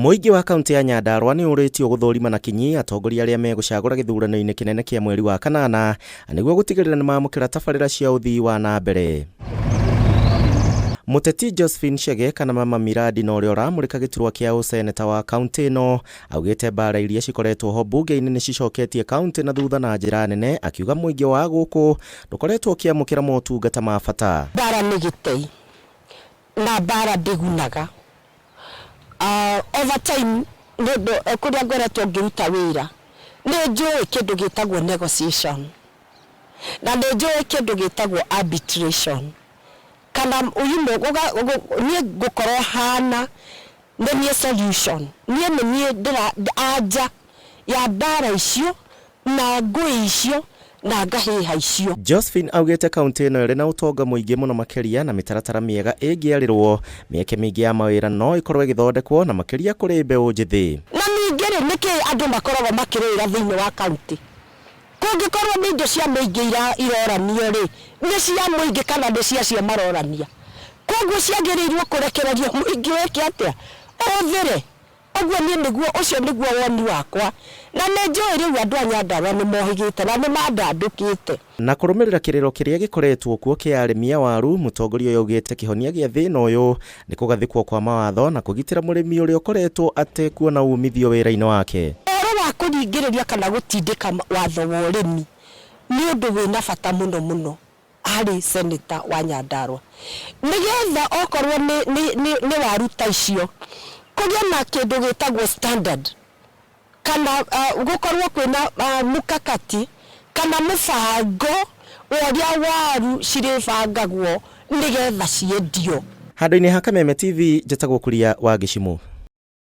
Mũingĩ wa kaunti ya Nyandarua nĩ ũrĩtio gũthũrima na kinyi atongoria arĩa megũcagũra gĩthurano-inĩ kĩnene kĩa mweri wa kanana nĩguo gũtigĩrĩra nĩ mamũkĩra tabarĩra cia ũthii wa na mbere. Mũteti Josephine Chege kana Mama Miradi na ũrĩa ũramũrĩka gĩturwa kĩa ũseneta wa kaunti ĩno augĩte mbara iria cikoretwo ho mbunge-inĩ nĩ cicoketie kaunti na thutha na njĩra nene, akiuga mũingĩ wa gũkũ ndũkoretwo ũkĩamũkĩra motungata ma bata. Mbara nĩ gĩtei na mbara ndĩgunaga. Over time nĩ ũndũ kũrĩa ngoretwo ngĩruta wĩra nĩ njũĩ kĩndũ gĩtagwo negotiation na nĩ njũĩ kĩndũ gĩtagwo arbitration kana you know, niĩ ngũkorwo hana nĩ niĩ solution, niĩ nĩ niĩ ndĩra anja ya mbara icio na ngũĩ icio na ngahĩha icio. Josephine augĩte kaunti ĩno ĩrĩ na ũtonga mũingĩ mũno makĩria na mĩtaratara mĩega ĩngĩarĩrwo, mĩeke mĩingĩ ya mawĩra no ĩkorwo ĩgĩthondekwo na makĩria kũrĩ mbeũ njĩthĩ. Na ningĩ-rĩ, nĩ kĩĩ andũ makoragwo makĩrũĩra thĩinĩ wa kaunti? Kũngĩkorwo nĩ indo cia mũingĩ iroranio-rĩ, nĩ cia mũingĩ kana nĩ cia acio marorania? Kwoguo ciagĩrĩirwo kũrekererio mũingĩ wĩke atĩa? Ũhũthĩre. Ũguo niĩ nĩguo, ũcio nĩguo woni wakwa. Na nĩ njũĩ rĩu andũ a Nyandarua nĩ mohĩgĩte na nĩ mandandũkĩte. Na kũrũmĩrĩra kĩrĩro kĩrĩa gĩkoretwo kuo kĩa arĩmi a waru, mũtongoria ũyũ augĩte kĩhonia gĩa thĩna ũyũ nĩ kũgathĩkwo kwa mawatho na kũgitĩra mũrĩmi ũrĩa ũkoretwo atekuona umithio wĩra-inĩ wake. Ũhoro wa kũringĩrĩria kana gũtindĩka watho wa ũrĩmi nĩ ũndũ wĩna bata mũno mũno harĩ Senator wa Nyandarua nĩgetha okorwo nĩ, nĩ, nĩ, nĩ waru ta icio kũgĩe na kĩndũ gĩtagwo standard kana gũkorwo kwĩna mukakati kana mũbango wa ũrĩa waru cirĩbangagwo nĩgetha ciendio. Handũ-inĩ ha Kameme TV, njĩtagwo Kuria wa Gĩcimũ.